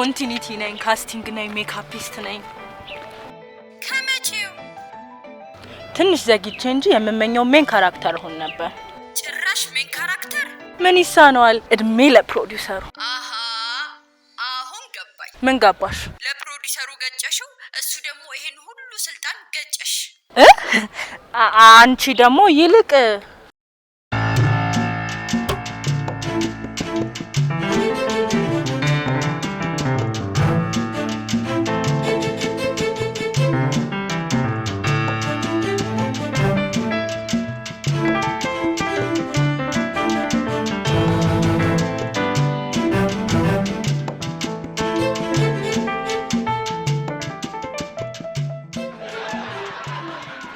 Continuity ነኝ፣ casting ነኝ፣ makeupist ነኝ። ከመቼው? ትንሽ ዘግይቼ እንጂ የምመኘው main character ሆን ነበር። ጭራሽ main character? ምን ይሳነዋል? እድሜ ለፕሮዲውሰሩ። አሃ፣ አሁን ገባኝ። ምን ገባሽ? ለፕሮዲውሰሩ ገጨሽው፣ እሱ ደግሞ ይሄን ሁሉ ስልጣን ገጨሽ። እ? አንቺ ደግሞ ይልቅ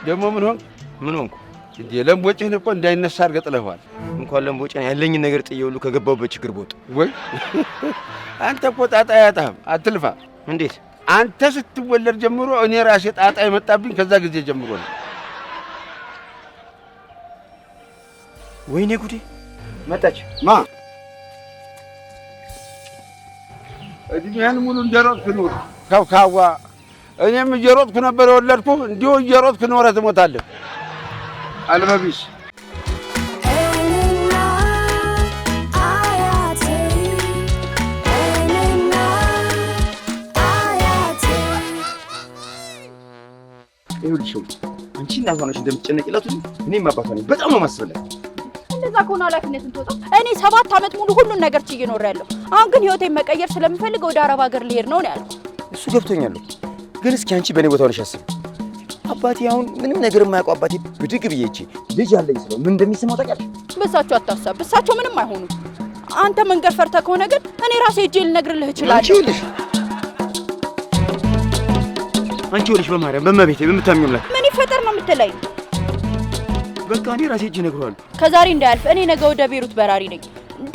ደግሞ ምን ሆንክ? ምን ሆንኩ? እንዴ፣ ለምቦጭህን እኮ እንዳይነሳ አድርገህ ጥለኸዋል። እንኳን ለምቦጭን ያለኝን ነገር ጥዬ ሁሉ ከገባሁበት ችግር በወጡ። ወይ አንተ እኮ ጣጣ አያጣህም፣ አትልፋ። እንዴት? አንተ ስትወለድ ጀምሮ እኔ ራሴ ጣጣ የመጣብኝ ከዛ ጊዜ ጀምሮ ነው። ወይኔ ጉዴ! መጣች። ማ እድሜህን ሙሉ እንደሮጥክ ኑር ከብካዋ። እኔም እየሮጥኩ ነበር የወለድኩህ፣ እንዲሁ እየሮጥክ ኖረህ ትሞታለህ። አልበቢስ። እኔና አያቴ፣ እኔና አያቴ። ይኸውልሽ፣ አንቺ እናቷ ነሽ እንደምትጨነቂላት ሁሉ እኔም አባቷ ነኝ። በጣም ነው የማስብላት። እንደዛ ከሆነ ኃላፊነትን ትወጣ። እኔ 7 ዓመት ሙሉ ሁሉን ነገር ችዬ ኖሬያለሁ። አሁን ግን ህይወቴን መቀየር ስለምፈልግ ወደ አረብ ሀገር ልሄድ ነው ነው ያልኩት። እሱ ገብቶኛል እኮ። ግን እስኪ አንቺ በእኔ ቦታ ሆነሽ አስቢ። አባቴ አሁን ምንም ነገር የማያውቀው አባቴ ብድግ ብዬ ሂጄ ልጅ አለኝ ስለው ምን እንደሚሰማው ታውቂያለሽ? በሳቸው አታሳብ፣ እሳቸው ምንም አይሆኑም። አንተ መንገድ ፈርተህ ከሆነ ግን እኔ ራሴ ሄጄ ልነግርልህ አንቺ እችላለሁ። ይኸውልሽ፣ አንቺ ይኸውልሽ፣ በማርያም በእመቤቴ በምታምኚው አምላክ ምን ይፈጠር ነው የምትለኝ? በቃ እኔ ራሴ ሄጄ እነግረዋለሁ። ከዛሬ እንዳያልፍ፣ እኔ ነገ ወደ ቤሩት በራሪ ነኝ።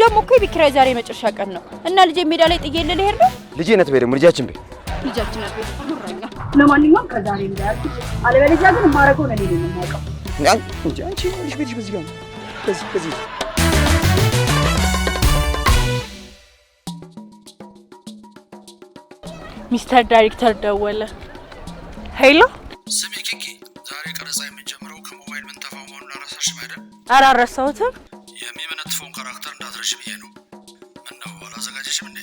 ደግሞ እኮ የቤት ኪራይ ዛሬ የመጨረሻ ቀን ነው እና ልጄ ሜዳ ላይ ጥዬ ልሄድ ነው። ልጄ ናት በይ፣ ደግሞ ልጃችን በይ። ልጃችን አቤት ጉራኛ። ለማንኛውም ከዛሬ እንዳያልፍ፣ አለበለዚያ ግን የማደርገውን እኔ ነኝ የማውቀው። እንጂ አንቺ ይኸውልሽ ቤትሽ በዚህ ጋር ነው። በዚህ በዚህ። Mister Director ደወለ። Hello። ስሚ ኪኪ፣ ዛሬ ቀረጻ የምንጀምረው ከሞባይል ምንተፋው መሆኑን አልረሳሽም አይደል? ኧረ አልረሳሁትም። የሚመነትፈውን character እንዳትረሽ ብዬ ነው። ምን ነው አላዘጋጀሽም እንዴ?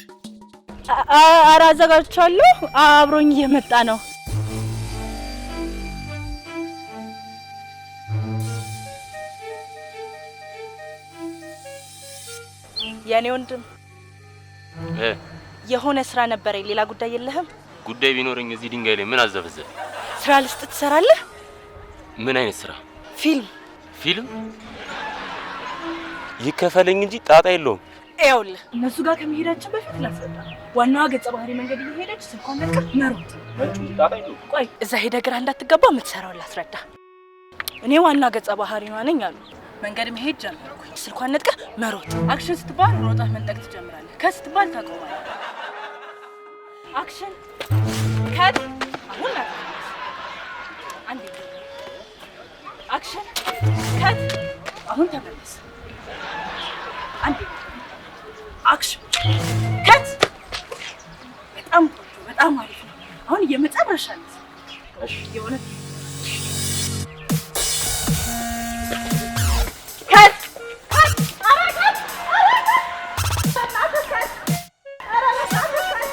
ኧረ አዘጋጅቻለሁ። አብሮኝ እየመጣ ነው። የኔ ወንድም፣ የሆነ ስራ ነበረኝ። ሌላ ጉዳይ የለህም? ጉዳይ ቢኖረኝ እዚህ ድንጋይ ላይ ምን አዘፈዘፈ? ስራ ልስጥ፣ ትሰራለህ? ምን አይነት ስራ? ፊልም። ፊልም ይከፈለኝ እንጂ ጣጣ የለውም። ይኸውልህ፣ እነሱ ጋር ከመሄዳችን በፊት ላስረዳ። ዋናዋ ገጸ ባህሪ መንገድ እየሄደች ስልኳን ለቃ መሮጥ። ጣጣ የለውም። ቆይ፣ እዛ ሄደህ ግራ እንዳትገባ የምትሰራውን ላስረዳ። እኔ ዋና ገጸ ባህሪዋ ነኝ አሉ። መንገድ መሄድ ጀመርኩኝ። ስልኳን ነጥቀህ መሮጥ። Action ስትባል ሮጠህ መንጠቅ ትጀምራለህ። Cut ስትባል ታቆማለህ። Action፣ cut። አሁን አንዴ action፣ cut። አሁን ተመለስ። አንዴ action፣ cut። በጣም ቆንጆ፣ በጣም አሪፍ ነው። አሁን የመጨረሻ ነው። የእውነት cut፣ cut! ኧረ cut! ኧረ cut! በእናትህ cut! ኧረ በእናትህ cut!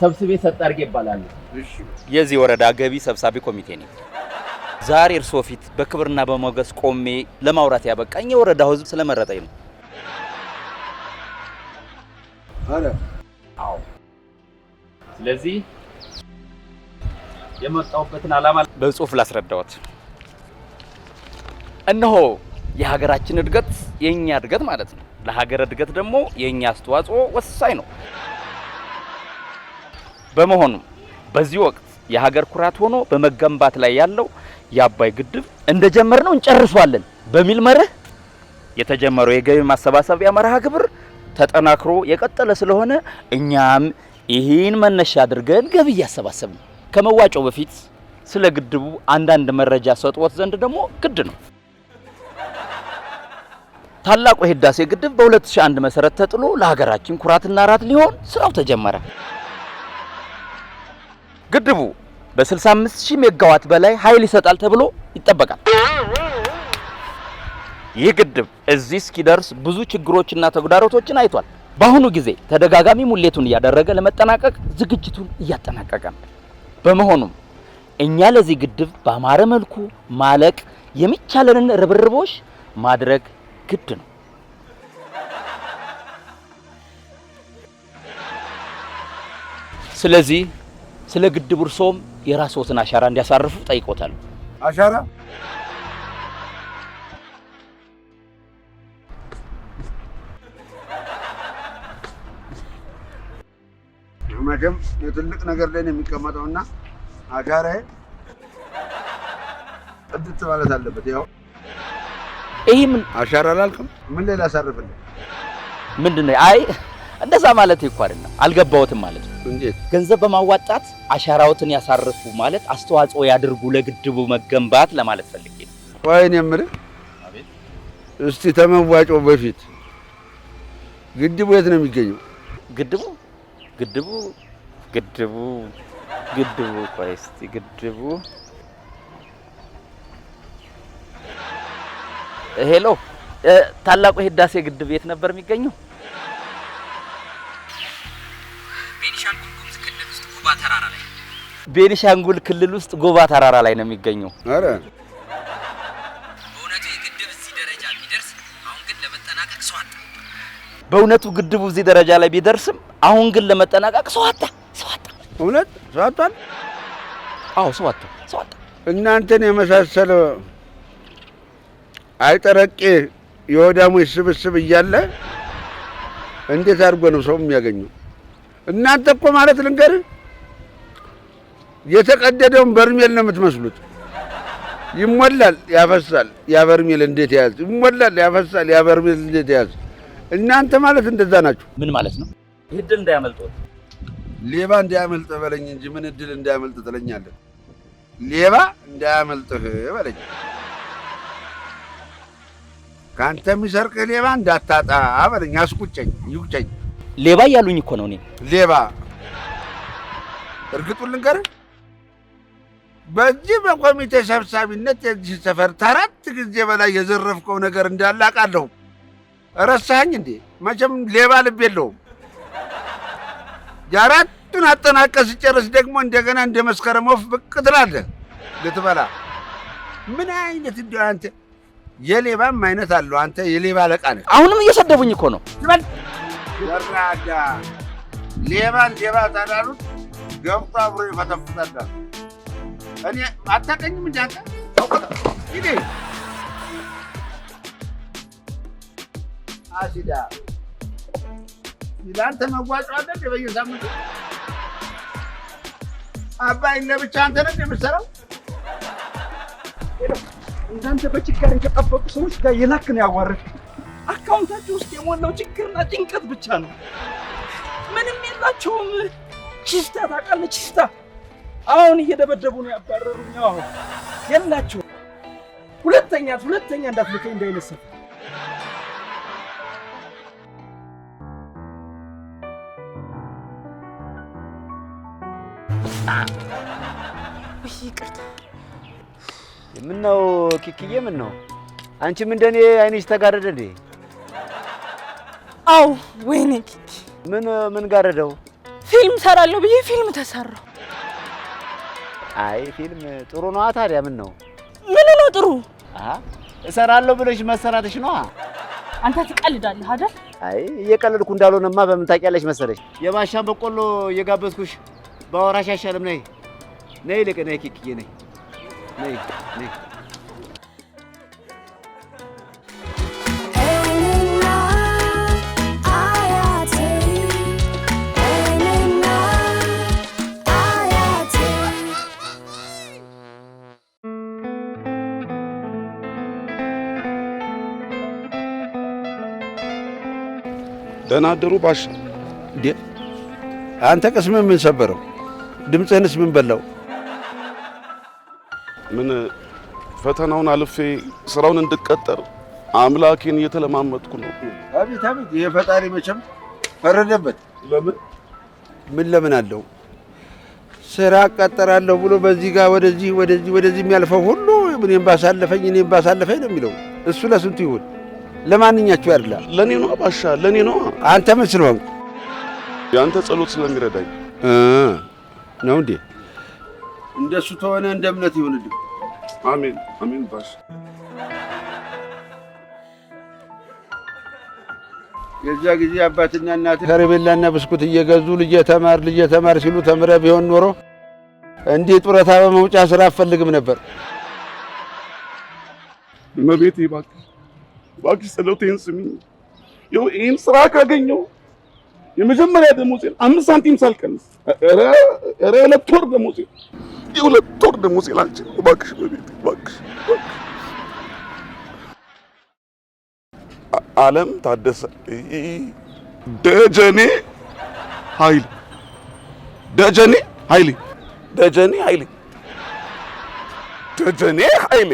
ሰብስቤ ሰጣርጌ ይባላል። የዚህ ወረዳ ገቢ ሰብሳቢ ኮሚቴ ነኝ። ዛሬ እርስዎ ፊት በክብርና በሞገስ ቆሜ ለማውራት ያበቃኝ የወረዳው ሕዝብ ስለመረጠኝ ነው። ኧረ። አዎ። ስለዚህ የመጣሁበትን ዓላማ በጽሁፍ ላስረዳዎት። እነሆ የሀገራችን እድገት የኛ እድገት ማለት ነው። ለሀገር እድገት ደግሞ የኛ አስተዋጽኦ ወሳኝ ነው። በመሆኑ በዚህ ወቅት የሀገር ኩራት ሆኖ በመገንባት ላይ ያለው የአባይ ግድብ እንደጀመርነው እንጨርሷለን በሚል መርህ የተጀመረው የገቢ ማሰባሰቢያ መርሃ ግብር ተጠናክሮ የቀጠለ ስለሆነ እኛም ይህን መነሻ አድርገን ገቢ እያሰባሰብን ነው። ከመዋጮው በፊት ስለ ግድቡ አንዳንድ መረጃ ሰጥዎት ዘንድ ደግሞ ግድ ነው። ታላቁ የህዳሴ ግድብ በ2001 መሰረት ተጥሎ ለሀገራችን ኩራትና ራት ሊሆን ስራው ተጀመረ። ግድቡ በ65,000 ሜጋዋት በላይ ኃይል ይሰጣል ተብሎ ይጠበቃል። ይህ ግድብ እዚህ እስኪደርስ ብዙ ችግሮችና ተግዳሮቶችን አይቷል። በአሁኑ ጊዜ ተደጋጋሚ ሙሌቱን እያደረገ ለመጠናቀቅ ዝግጅቱን እያጠናቀቀ ነው። በመሆኑም እኛ ለዚህ ግድብ በአማረ መልኩ ማለቅ የሚቻለንን ርብርቦች ማድረግ ግድ ነው። ስለዚህ ስለ ግድቡ እርሶም የራስዎትን አሻራ እንዲያሳርፉ ጠይቆታል። አሻራ መቼም የትልቅ ነገር ላይ ነው የሚቀመጠውና አሻራዬ ጽድት ማለት አለበት። ያው ይሄ ምን አሻራ አላልክም? ምን ላይ ላሳርፍልህ? ምንድን ነው? አይ እንደዛ ማለት እኮ አይደለም፣ አልገባዎትም ማለት ነው። እንዴት? ገንዘብ በማዋጣት አሻራዎትን ያሳርፉ ማለት አስተዋጽኦ ያድርጉ ለግድቡ መገንባት ለማለት ፈልጌ ነው። ቆይ እኔ የምልህ እስቲ ተመዋጮው በፊት ግድቡ የት ነው የሚገኘው? ግድቡ ግድቡ ግድቡ ግድቡ ቆይ እስቲ ግድቡ Hello፣ ታላቁ የህዳሴ ግድብ የት ነበር የሚገኘው? ቤኒሻንጉል ጉሙዝ ክልል ውስጥ ጉባ ተራራ ላይ። ቤኒሻንጉል ክልል ውስጥ ጉባ ተራራ ላይ ነው የሚገኘው። አረ በእውነቱ የግድብ እዚህ ደረጃ ቢደርስ አሁን ግን ለመጠናቀቅ ሰው አጣ። በእውነቱ ግድቡ እዚህ ደረጃ ላይ ቢደርስም አሁን ግን ለመጠናቀቅ ሰው አጣ። ሰው አጣ። እውነት ሰው አጥቷል? አዎ ሰው አጣ። ሰው አጣ። እናንተን የመሳሰለ አይጠረቄ የወዳሞች ስብስብ እያለ እንዴት አድርጎ ነው ሰው የሚያገኘው? እናንተ እኮ ማለት ልንገርህ የተቀደደውን በርሜል ነው የምትመስሉት። ይሞላል፣ ያፈሳል። ያ በርሜል እንዴት ያዝ? ይሞላል፣ ያፈሳል። ያ በርሜል እንዴት ያዝ? እናንተ ማለት እንደዛ ናችሁ። ምን ማለት ነው? ይህ እድል እንዳያመልጥዎት። ሌባ እንዳያመልጥህ በለኝ እንጂ ምን እድል እንዳያመልጥ ትለኛለህ? ሌባ እንዳያመልጥህ በለኝ። ከአንተ የሚሰርቅህ ሌባ እንዳታጣ በለኝ። አስቁጨኝ፣ ይቁጨኝ። ሌባ እያሉኝ እኮ ነው። እኔ ሌባ እርግጡን ልንገርህ፣ በዚህ በኮሚቴ ሰብሳቢነት የዚህ ሰፈር 4 ጊዜ በላይ የዘረፍከው ነገር እንዳለ አውቃለሁ። ረሳኸኝ እንዴ? መቼም ሌባ ልብ የለውም። የአራቱን አጠናቀህ ስጨርስ ደግሞ እንደገና እንደ መስከረም ወፍ ብቅ ትላለህ ልትበላ። ምን አይነት እንደው አንተ የሌባም አይነት አለው። አንተ የሌባ አለቃ ነህ። አሁንም እየሰደቡኝ እኮ ነው። ዝበል ወራዳ። ሌባን ሌባ ታላሉት ገብቶ አብሮ ይፈተፍታል። እኔ አታውቀኝም እንዴ አንተ? ሂድ አሲዳ። ለአንተ መዋጮ አለ እንዴ በየሳምንቱ? አባይን ለብቻ አንተ ነህ የምትሰራው? እንዳንተ በችጋር የተጠበቁ ሰዎች ጋር የላክ ነው ያዋረድከኝ። አካውንታቸው ውስጥ የሞላው ችግርና ጭንቀት ብቻ ነው። ምንም የላቸውም። ቺስታ ታውቃለህ? ቺስታ አሁን እየደበደቡ ነው ያባረሩኝ። አዎ የላቸውም። ሁለተኛ ሁለተኛ እንዳትልከኝ እንዳይነሳ። ውይ ይቅርታ። ምነው ኪኪዬ? ምነው አንቺም እንደኔ አይንሽ ተጋረደ እንዴ? አዎ። ወይኔ ኪኪ። ምን ምን ጋረደው? ፊልም ሰራለሁ ብዬ ፊልም ተሰራው። አይ ፊልም ጥሩ ነዋ። ታዲያ ምን ነው? ምን ነው ጥሩ? አሃ እሰራለሁ ብለሽ መሰራትሽ ነዋ። አንተ ትቀልዳለህ አይደል? አይ እየቀለድኩ እንዳልሆነማ በምን ታውቂያለሽ መሰለሽ? የባሻን በቆሎ እየጋበዝኩሽ ባወራሽ አይሻልም? ነይ ነይ፣ ይልቅ ነይ ኪኪዬ፣ ነይ ነይ ነይ። ደህና አደሩ ባሻ። እንዴ አንተ ቅስምህ ምን ሰበረው? ድምፅህንስ ምን በላው? ምን ፈተናውን አልፌ ስራውን እንድቀጠር አምላኬን እየተለማመጥኩ ነው። አቤት አቤት! ይሄ ፈጣሪ መቼም ፈረደበት። ለምን ምን ለምን አለው? ስራ እቀጠራለሁ ብሎ በዚህ ጋር ወደዚህ ወደዚህ ወደዚህ የሚያልፈው ሁሉ እኔም ባሳለፈኝ እኔም ባሳለፈኝ ነው የሚለው። እሱ ለስንቱ ይሁን? ለማንኛችሁ ያድላ። ለኔ ነው ባሻ፣ ለኔ ነው። አንተ ምን ስለሆንክ? የአንተ ጸሎት ስለሚረዳኝ ነው እንዴ? እንደሱ ተሆነ እንደ እምነት ይሁንልህ። አሜን አሜን ባሻ። የዛ ጊዜ አባትና እናት ከረሜላና ብስኩት እየገዙ ልጄ ተማር ልጄ ተማር ሲሉ ተምረህ ቢሆን ኖሮ እንዲህ ጡረታ በመውጫ ስራ አትፈልግም ነበር። እመቤቴ እባክሽ እባክሽ ጸሎቴን ስሚኝ። ይኸው ይሄን ስራ ካገኘሁ የመጀመሪያ ደሞዜን 5 ሳንቲም ሳልቀንስ ኧረ ኧረ የሁለት ወር ደሞዜን የሁለት ወር ደሞዜን ላንቺ ነው። እባክሽ እመቤቴ እባክሽ እባክሽ። ዓለም ታደሰ ደጀኔ ኃይሌ ደጀኔ ኃይሌ ደጀኔ ኃይሌ ደጀኔ ኃይሌ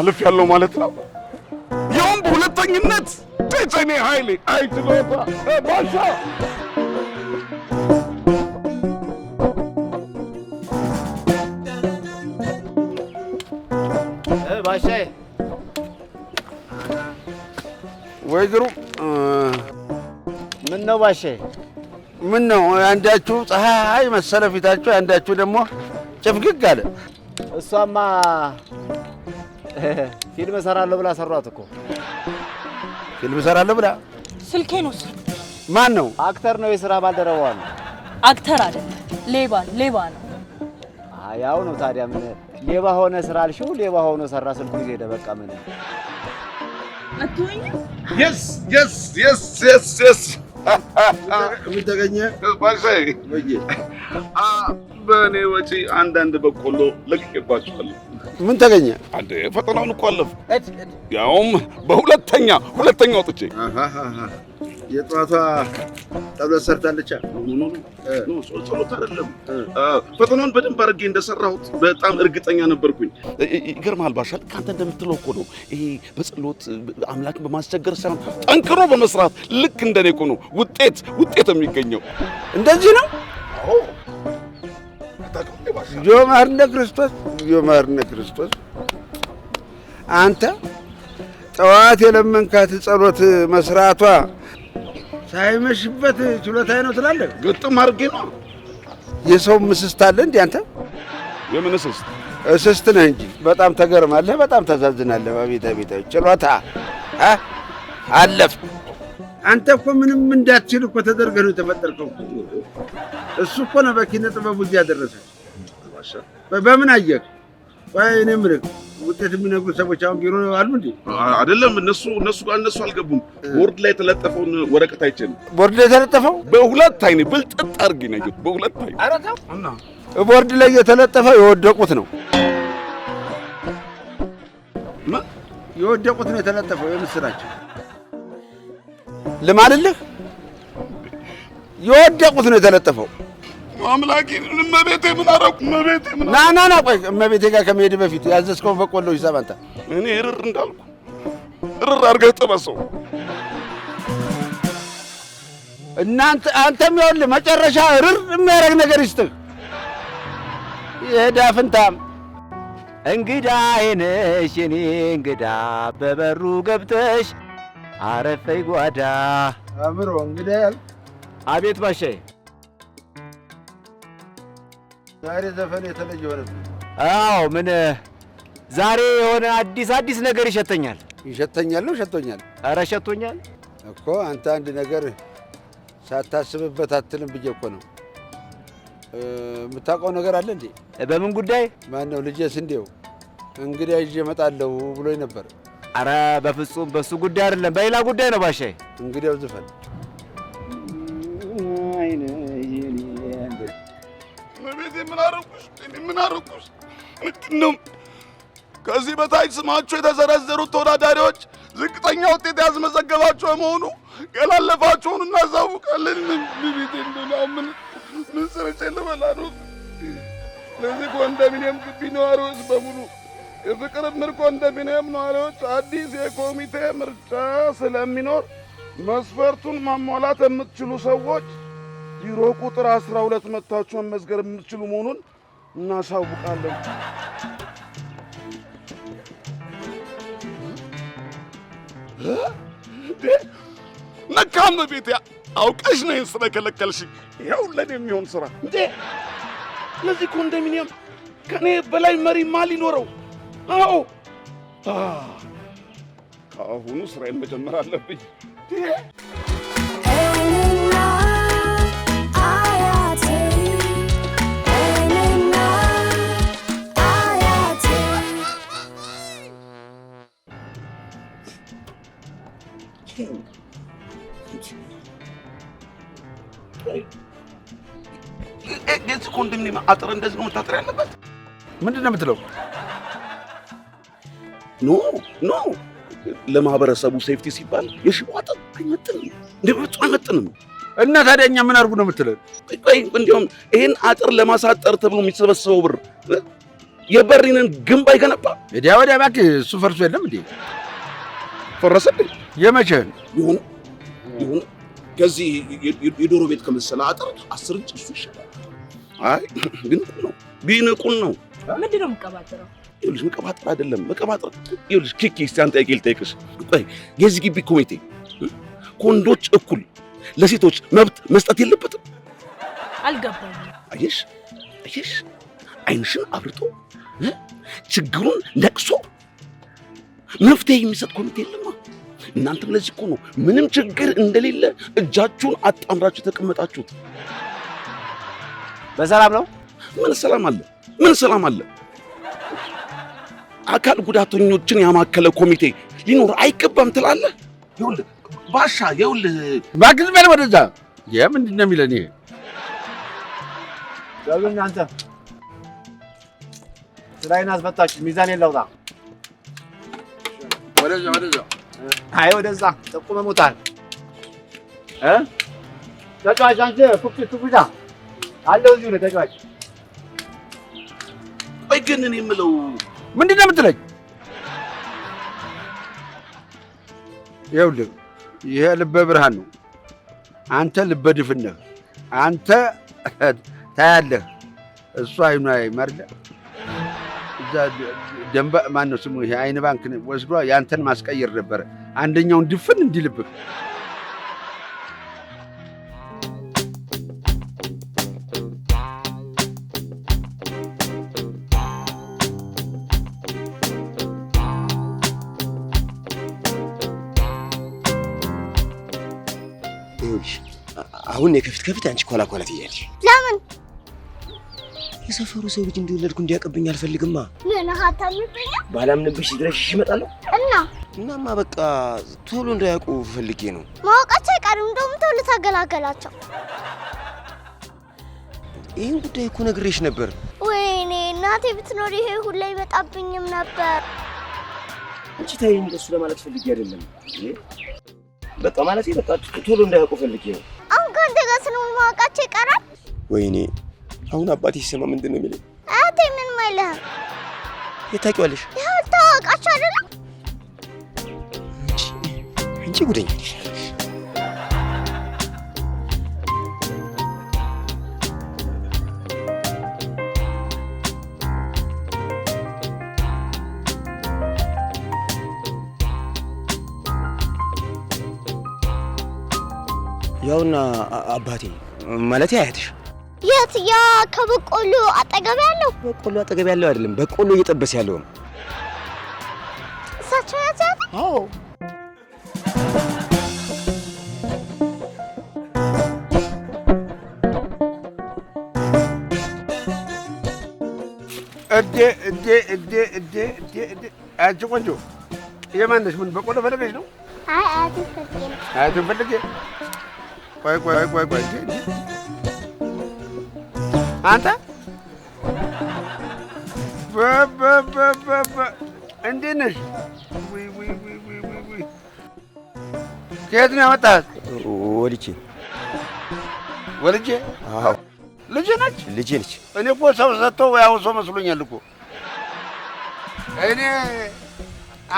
አልፍ ያለው ማለት ነው። ያውም በሁለተኝነት ደጀኔ ኃይሌ። አይ ችሎታ ባሻ። ባሻዬ ወይ ግሩም። ምን ነው ባሻዬ? ምን ነው አንዳችሁ ፀሐይ መሰለ ፊታችሁ፣ አንዳችሁ ደግሞ ጭፍግግ አለ። እሷማ ፊልም እሰራለሁ ብላ ሰሯት እኮ። ፊልም እሰራለሁ ብላ? ስልኬን ወሰዱ። ማን ነው? Actor ነው፣ የስራ ባልደረባዋ ነው። Actor አይደለም፣ ሌባ ሌባ ነው። ያው ነው ታዲያ። ምን ሌባ ሆነ ስራ አልሽው፣ ሌባ ሆኖ ሰራ። ስልኩ ይዞ ሄደ። በቃ ምን አትሆኝም? Yes yes yes yes yes። ምን ተገኘ ባሻዬ? በእኔ ወጪ አንዳንድ በቆሎ ለቅቄባችኋለሁ። ምን ተገኘ? አንዴ ፈተናውን እኮ አለፍኩ፣ ያውም በሁለተኛ ሁለተኛ ወጥቼ። የጠዋቷ ጸሎት ሰርታለች። No no ጸሎት አይደለም፣ ፈተናውን በደንብ አድርጌ እንደሰራሁት በጣም እርግጠኛ ነበርኩኝ። ይገርምሃል ባሻ፣ ልክ አንተ እንደምትለው እኮ ነው። ይሄ በጸሎት አምላክን በማስቸገር ሳይሆን ጠንክሮ በመስራት ልክ እንደኔ እኮ ነው ውጤት ውጤት የሚገኘው። እንደዚህ ነው። እግዚኦ መሐረነ ክርስቶስ፣ እግዚኦ መሐረነ ክርስቶስ። አንተ ጠዋት የለመንካት ጸሎት መስራቷ ሳይመሽበት ችሎታዬ ነው ትላለህ? ግጥም አድርጌ ነው። የሰው ምስስት አለ እንዴ አንተ? የምን እስስት? እስስት ነህ እንጂ። በጣም ተገርማለህ፣ በጣም ታሳዝናለህ። አቤት አቤት፣ ችሎታ አለፍ። አንተ እኮ ምንም እንዳትችል እኮ ተደርገህ ነው የተፈጠርከው። እሱ እኮ ነው በኪነ ጥበቡ እዚህ ያደረሰህ። በምን አየህ? ቆይ እኔ የምልህ ውጤት የሚነግሩ ሰዎች አሁን ቢሮ አሉ እንዴ? አይደለም፣ እነሱ እነሱ ጋር እነሱ አልገቡም። ቦርድ ላይ የተለጠፈውን ወረቀት አይቼ ነው። ቦርድ ላይ የተለጠፈው? በሁለት አይኔ ብልጥጥ አድርጌ ነው ያየሁት። በሁለት አይኔ። ኧረ ተው። ቦርድ ላይ የተለጠፈው የወደቁት ነው። ምን የወደቁት ነው የተለጠፈው? የምስራች ልማልልህ፣ የወደቁት ነው የተለጠፈው። አምላኬ እመቤቴ ምን አደረኩ? እመቤቴ ምን ና ና ና፣ ቆይ እመቤቴ ጋር ከመሄድ በፊት ያዘዝከውን በቆሎ ሂሳብ አንተ። እኔ እርር እንዳልኩ እርር አድርገህ ጥበሰው። እናንተ አንተም ይኸውልህ መጨረሻ እርር የሚያደርግ ነገር ይስጥህ። ይሄ ዳፍንታም እንግዳዬ ነሽ የኔ እንግዳ፣ በበሩ ገብተሽ አረፈይ ጓዳ። አእምሮ እንግዳ ያልክ? አቤት ባሻዬ። ዛሬ ዘፈን የተለየ ሆነብኝ። አዎ ምን ዛሬ የሆነ አዲስ አዲስ ነገር ይሸተኛል። ይሸተኛል ነው ሸቶኛል? ኧረ ሸቶኛል እኮ። አንተ አንድ ነገር ሳታስብበት አትልም ብዬ እኮ ነው። የምታውቀው ነገር አለ እንዴ? በምን ጉዳይ? ማነው ልጄ ስንዴው እንግዳ ይዤ እመጣለሁ ብሎኝ ነበር። ኧረ በፍጹም በሱ ጉዳይ አይደለም፣ በሌላ ጉዳይ ነው ባሻዬ። እንግዲያው ዝፈን። እመቤቴ ምን አደረኩሽ? እኔ ምን አደረኩሽ? ምንድን ነው ከዚህ በታች ስማቸው የተዘረዘሩት ተወዳዳሪዎች ዝቅተኛ ውጤት ያስመዘገባችሁ መሆኑ ያላለፋችሁን እናሳውቃለን። ቤቴ እንደሆነ ምን ምን ሰርቼ ልበላ ነው? ለዚህ ኮንዶሚኒየም ግቢ ነዋሪዎች በሙሉ የፍቅር ምር ኮንዶሚኒየም ነዋሪዎች አዲስ የኮሚቴ ምርጫ ስለሚኖር መስፈርቱን ማሟላት የምትችሉ ሰዎች ቢሮ ቁጥር 12 መጥታችሁ መመዝገብ የምትችሉ መሆኑን እናሳውቃለን። ነካም ቤቴ አውቀሽ ነው ይሄን ስለከለከልሽ። ይኸው ለኔ የሚሆን ስራ እንዴ! ለዚህ ኮንዶሚኒየም ከኔ በላይ መሪ ማን ሊኖረው? አዎ ከአሁኑ ስራዬን መጀመር አለብኝ። የዚህ ኮንዶሚኒየም አጥር እንደዚህ ነው መታጠር ያለበት? ምንድን ነው የምትለው? No no፣ ለማህበረሰቡ safety ሲባል የሽቦ አጥር አይመጥንም፣ እንደ በፍጹም አይመጥንም። እና ታዲያ እኛ ምን አድርጉ ነው የምትለው? ቆይ እንዲያውም ይሄን አጥር ለማሳጠር ተብሎ የሚሰበሰበው ብር የበሪንን ግንብ አይገነባ? ወዲያ ወዲያ እባክህ፣ እሱ ፈርሶ የለም እንዴ? ፈረሰብኝ። የመቼህን? ይሁን ይሁን፣ ከዚህ የዶሮ ቤት ከመሰለ አጥር 10 እጅ እሱ ይሻላል። አይ ቢንቁን ነው ቢንቁን ነው። ምንድን ነው የምቀባጥረው? ይኸውልሽ መቀባጠር አይደለም መቀባጠር። ይኸውልሽ ኪኪ፣ እስቲ አንድ ጥያቄ ልጠይቅሽ። ቆይ የዚህ ግቢ ኮሚቴ ከወንዶች እኩል ለሴቶች መብት መስጠት የለበትም? አልገባኝም። አየሽ አየሽ፣ ዓይንሽን አብርቶ ችግሩን ነቅሶ መፍትሄ የሚሰጥ ኮሚቴ የለማ። እናንተም ለዚህ እኮ ነው ምንም ችግር እንደሌለ እጃችሁን አጣምራችሁ የተቀመጣችሁት። በሰላም ነው? ምን ሰላም አለ? ምን ሰላም አለ? አካል ጉዳተኞችን ያማከለ ኮሚቴ ሊኖር አይገባም ትላለህ? ይኸውልህ ባሻ፣ ይኸውልህ እባክህ ዝም በል ወደዛ። ምንድን ነው የሚለን ይሄ? በሉ እናንተ ስራዬን አስፈታችሁ። ሚዛኔን ላውጣ። ወደዛ ወደዛ። አይ ወደዛ ጠቁመህ ሞታል። ተጫዋች አንተ ኩፍታ አለው እዚሁ ነው ተጫዋች። ቆይ ግን እኔ የምለው ምንድን ነው የምትለኝ? ይኸውልህ ይሄ ልበ ብርሃን ነው። አንተ ልበ ድፍን ነህ። አንተ ታያለህ፣ እሱ አይኑ አያይም አይደለ? እዛ ደንባ ማነው ስሙ? ይሄ አይን ባንክ ወስዶ ያንተን ማስቀየር ነበረ። አንደኛውን ድፍን እንዲልብህ። ይኸውልሽ አሁን የከፊት ከፊት አንቺ ኋላ ኋላ ትያለሽ። ለምን? የሰፈሩ ሰው ልጅ እንደወለድኩ እንዲያውቅብኝ አልፈልግማ። ምን አታምንብኝም? ባላምንብሽ ድረሽ እመጣለሁ። እና እናማ በቃ ቶሎ እንዳያውቁ ፈልጌ ነው። ማወቃቸው አይቀርም። እንደውም ቶሎ ተገላገላቸው። ይህን ጉዳይ እኮ ነግሬሽ ነበር። ወይኔ እናቴ ብትኖር ይሄ ሁላ ይመጣብኝም ነበር። አንቺ ተይኝ፣ እንደሱ ለማለት ፈልጌ አይደለም። በቃ ማለቴ በቃ ቶሎ እንዳያውቁ ፈልጌ ነው። አሁን ከአንተ ጋር ስለሆነ ማወቃቸው ይቀራል። ወይኔ አሁን አባቴ ሲሰማ ምንድን ነው የሚለኝ? አያቴ ምንም አይልህም። የት ታውቂዋለሽ? ይኸው ታወቃቸው አይደለም? አንቺ ጉደኛ ነሽ። ያውና አባቴ ማለቴ አያትሽ የት? ያ ከበቆሎ አጠገብ ያለው? በቆሎ አጠገብ ያለው አይደለም፣ በቆሎ እየጠበሰ ያለው ነው። እሳቸው ናቸው? አዎ። እዴ እዴ እዴ እዴ እዴ እዴ! አንቺ ቆንጆ የማን ነሽ? ምን በቆሎ ፈልገሽ ነው? አይ አያቴን ፈልጌ ነው። አያቴን ፈልጌ? ቆይ ቆይ ቆይ ቆይ፣ አንተ በ በ በ በ እንዴት ነሽ? ውይ ውይ ውይ ውይ ውይ ውይ! ከየት ነው ያመጣሃት? ወልጄ። ወልጄ? አዎ። ልጅ ነች? ልጄ ነች። እኔ እኮ ሰው ሰጥቶ ያው ሰው መስሎኛል እኮ። እኔ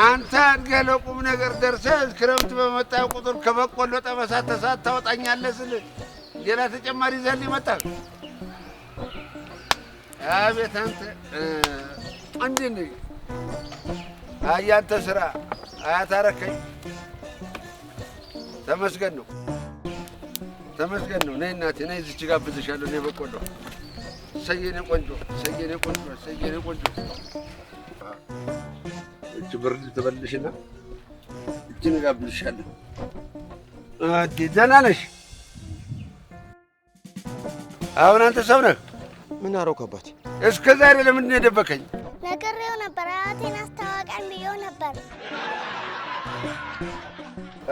አንተ አድገህ ለቁም ነገር ደርሰህ ክረምት በመጣ ቁጥር ከበቆሎ ጠበሳ ተሳት ታወጣኛለህ ስል ሌላ ተጨማሪ ይዘህልኝ መጣህ። አቤት አንተ እንዴት ነህ? አይ ያንተ ስራ አያት አረከኝ። ተመስገን ነው ተመስገን ነው። ነይ እናቴ ነይ፣ እዚች ጋብዝሻለሁ። ነይ በቆሎ። እሰይ የኔ ቆንጆ፣ እሰይ የኔ ቆንጆ፣ እሰይ የኔ ቆንጆ። እች ብርድ ትበልሽና እችን እጋብዝሻለሁ። እንዴ ደህና ነሽ? አሁን አንተ ሰው ነህ? ምን አደረኩ አባቴ? እስከ ዛሬ ለምንድን ነው የደበከኝ? ነግሬው ነበር፣ አያቴን አስተዋውቀን ብዬው ነበር።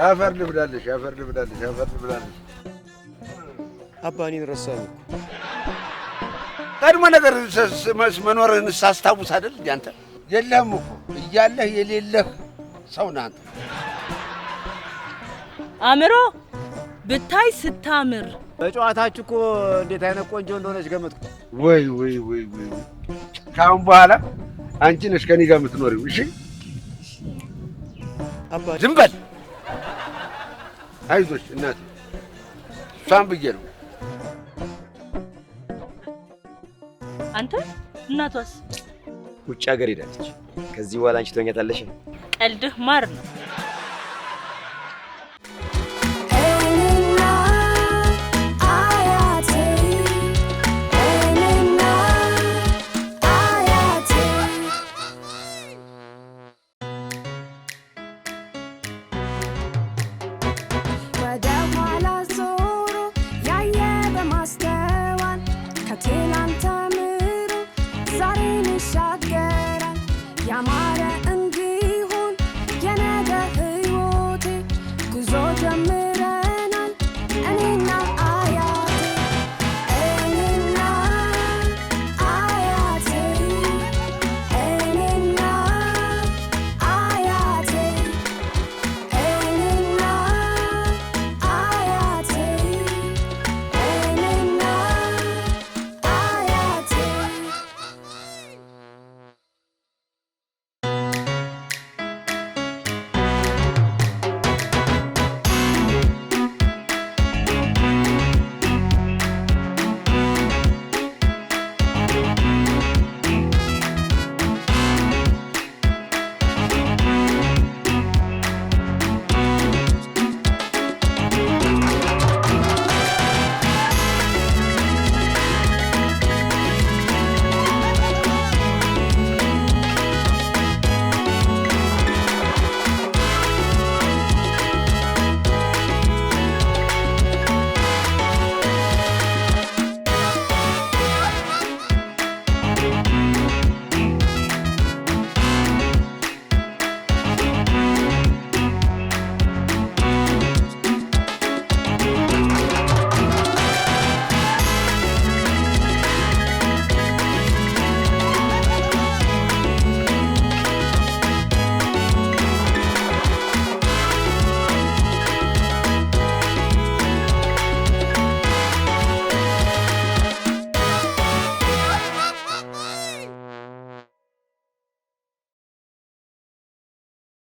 አፈር ልብላለሽ፣ አፈር ልብላለሽ፣ አፈር ልብላለሽ። አባ እኔን ረሳኸኝ እኮ። ቀድሞ ነገር መኖርህን ሳስታውስ አይደል እንዴ አንተ? የለህም እኮ እያለህ የሌለህ ሰው ነህ አንተ። አእምሮ ብታይ ስታምር። በጨዋታችሁ እኮ እንዴት አይነት ቆንጆ እንደሆነች ገመትኩ። ወይ ወይ ወይ ወይ! ከአሁን በኋላ አንቺ ነሽ ከእኔ ጋር የምትኖሪው። እሺ አባ ዝም በል። አይዞሽ እናቴ፣ እሷን ብዬ ነው። አንተ እናቷስ? ውጭ ሀገር ሄዳለች። ከዚህ በኋላ አንቺ ትሆኛታለሽ። ቀልድህ ማር ነው። እኔና አያቴ እኔና አያቴ ወደ ኋላ ዞሮ ያየ በማስተዋል ከትላንት ተምሮ ዛሬን ይሻገራል። ያማረ እንዲሆን የነገ ሕይወቴ ጉዞ ጀምሯል።